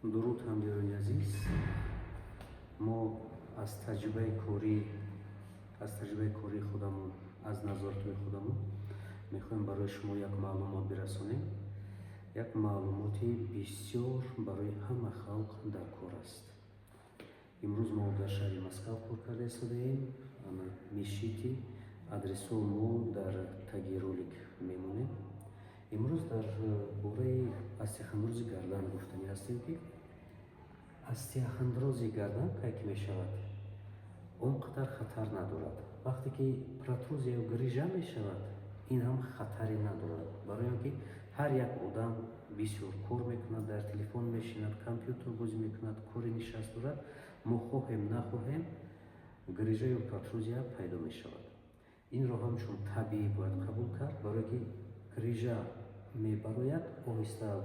Дуруд, ҳамдиёрони азиз! Мо аз таҷрибаи кории худамон, аз назоратҳои худамон мехоҳем барои шумо як маълумот бирасонем. Як маълумоти бисёр барои ҳама халқ дар кор аст. Имрӯз мо дар шаҳри Москав кор карда истодаем. Мешити адресҳо мо дар таги ролик мемонем. Имрӯз дар бораи остеохондрози гардан гуфтанӣ ҳастем, ки остеохондрози гардан кай ки мешавад, он қадар хатар надорад. Вақте ки протрузия ё грыжа мешавад, ин ҳам хатаре надорад, барои он ки ҳар як одам бисёр кор мекунад, дар телефон мешинад, компютер бозӣ мекунад, кори нишаст дорад. Мо хоҳем, нахоҳем, грыжа ё протрузия пайдо мешавад. Инро ҳамчун табиӣ бояд қабул кард, барое ки грыжа мебарояд оҳиста.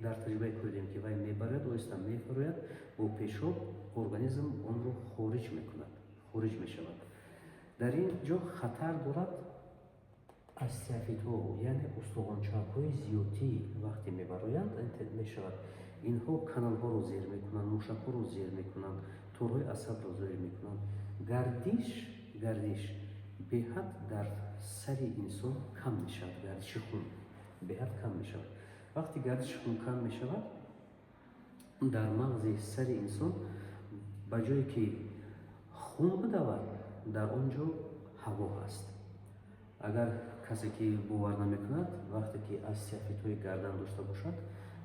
Дар таҷрибаи кор дидем, ки вай мебарояд, оҳиста мефарояд, бо пешоб организм онро хориҷ мекунад, хориҷ мешавад. Дар ин ҷо хатар дорад остеофитҳо, яъне устухончакҳои зиёдтӣ. Вақте мебароянд, мешавад, инҳо каналҳоро зер мекунанд, мушакҳоро зер мекунанд, торҳои асабро зер мекунанд. Гардиш беҳад дар сари инсон кам мешавад, гардиши хун беҳад кам мешавад. Вақте гардиши хун кам мешавад, дар мағзи сари инсон ба ҷое ки хун бидавад, дар он ҷо ҳаво ҳаст. Агар касе ки бовар намекунад, вақте ки остеофитҳои гардан дошта бошад,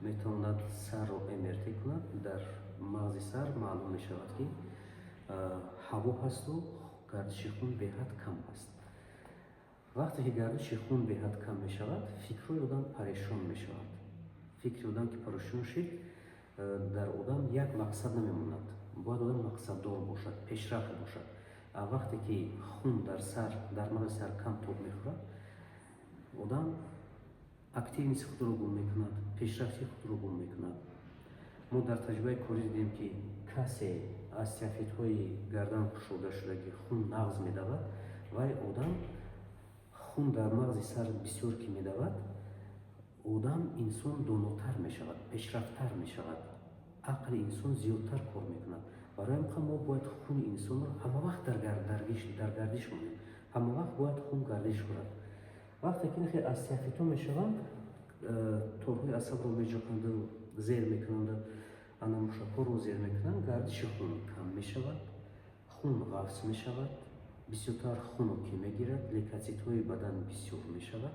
метавонад сарро МРТ кунад. Дар мағзи сар маълум мешавад, ки ҳаво ҳасту гардиши хун беҳад кам аст. Вақте ки гардиши хун беҳад кам мешавад, фикрҳои одам парешон мешавад. Фикри одам ки парешон шид, дар одам як мақсад намемонад. Бояд одам мақсаддор бошад, пешрафт бошад. А вақте ки хун дар сар, дар мағзи сар кам тоб мехӯрад, одам активности худро гум мекунад, пешрафти худро гум мекунад. Мо дар таҷрибаи корӣ дидем, ки касе остеофитҳои гардан кушода шуда, ки хун нағз медавад, вай одам хун дар мағзи сар бисёр ки медавад, одам, инсон донотар мешавад, пешрафттар мешавад, ақли инсон зиёдтар кор мекунад. Барои ҳамин мо бояд хуни инсонро ҳамавақт дар гардиш монем, ҳамавақт бояд хун гардиш кунад. Вақте ки нахе остеофитҳо мешаванд, торҳои асабро меҷоқанду зер мекунанду ана мушакҳоро зер мекунанд, гардиши хун кам мешавад, хун ғафз мешавад, бисёртар хунукӣ мегирад, лейкоцитҳои бадан бисёр мешавад.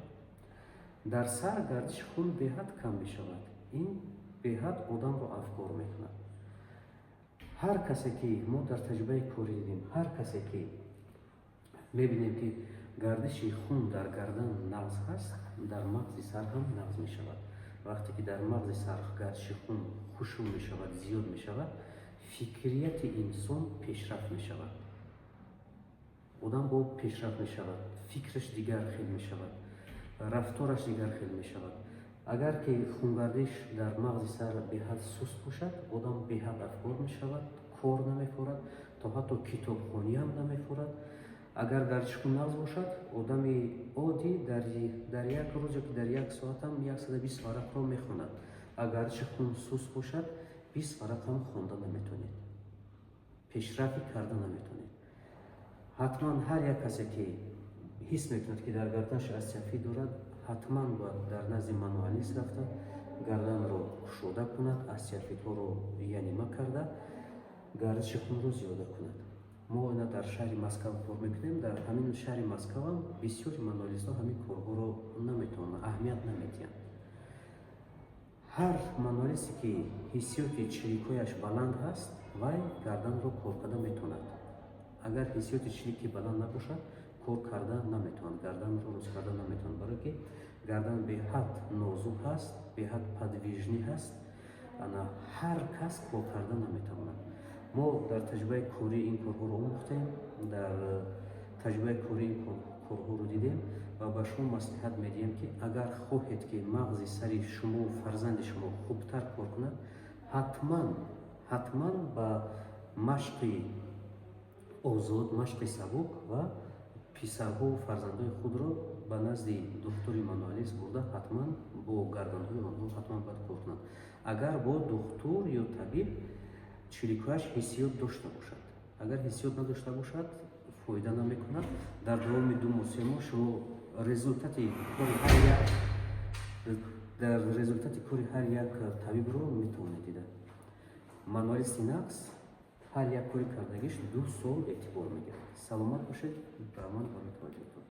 Дар сар гардиши хун беҳад кам мешавад. Ин беҳад одамро афгор мекунад. Ҳар касе ки мо дар таҷрибаи корӣ дидем, ҳар касе ки мебинем, ки гардиши хун дар гардан нағз ҳаст, дар мағзи сар ҳам нағз мешавад. Вақте ки дар мағзи сар гардиши хун хушрӯ мешавад, зиёд мешавад, фикрияти инсон пешрафт мешавад, одам бо пешрафт мешавад, фикраш дигар хел мешавад, рафтораш дигар хел мешавад. Агар ки хунгардиш дар мағзи сар беҳад суст бошад, одам беҳад афгор мешавад, кор намефорад, то ҳатто китобхониам намефорад. Агар гардиши хун нағз бошад, одами оддӣ дар як рӯз ё ки дар як соатам 120 варақро мехонад. Агар гардиши хун суст бошад, 20 варақам хонда наметавонед, пешрафӣ карда наметавонед. Ҳатман ҳар як касе ки ҳис мекунад, ки дар гарданаш остеофит дорад, ҳатман бояд дар назди мануалист рафта, гарданро кушода кунад, остеофитҳоро янима карда, гардиши хунро зиёда кунад. Мо ина дар шаҳри Москав кор мекунем. Дар ҳамин шаҳри Москавам бисёри мануалистҳо ҳамин корҳоро наметавонанд, аҳамият намедиҳанд. Ҳар мануалисте ки ҳиссиёти чирикҳояш баланд ҳаст, вай гарданро кор карда метавонад. Агар ҳиссиёти чирики баланд набошад, кор карда наметавонад, гарданро рост карда наметавонад, барое ки гардан беҳад нозук ҳаст, беҳад подвижный ҳаст. Ана ҳар кас кор карда наметавонад. Мо дар таҷрибаи корӣ ин корҳоро омӯхтем, дар таҷрибаи корӣ ин корҳоро дидем ва ба шумо маслиҳат медиҳем, ки агар хоҳед, ки мағзи сари шумову фарзанди шумо хубтар кор кунад, ҳатман, ҳатман ба машқи озод, машқи сабук ва писарҳову фарзандои худро ба назди духтури мануалист бурда, ҳатман бо гарданҳои онҳо ҳатман бояд кор кунанд. Агар бо духтур ё табиб чирикҳояш ҳиссиёт дошта бошад. Агар ҳиссиёт надошта бошад, фоида намекунад. Дар давоми 2 моҳ, 3 моҳ шумо результати кори ҳар як, дар результати кори ҳар як табибро метавонед дида. Мануали Синакс ҳар як кори кардагиш 2 сол эътибор мегирад. Саломат бошед. Ба ман барои таваҷҷӯҳтон.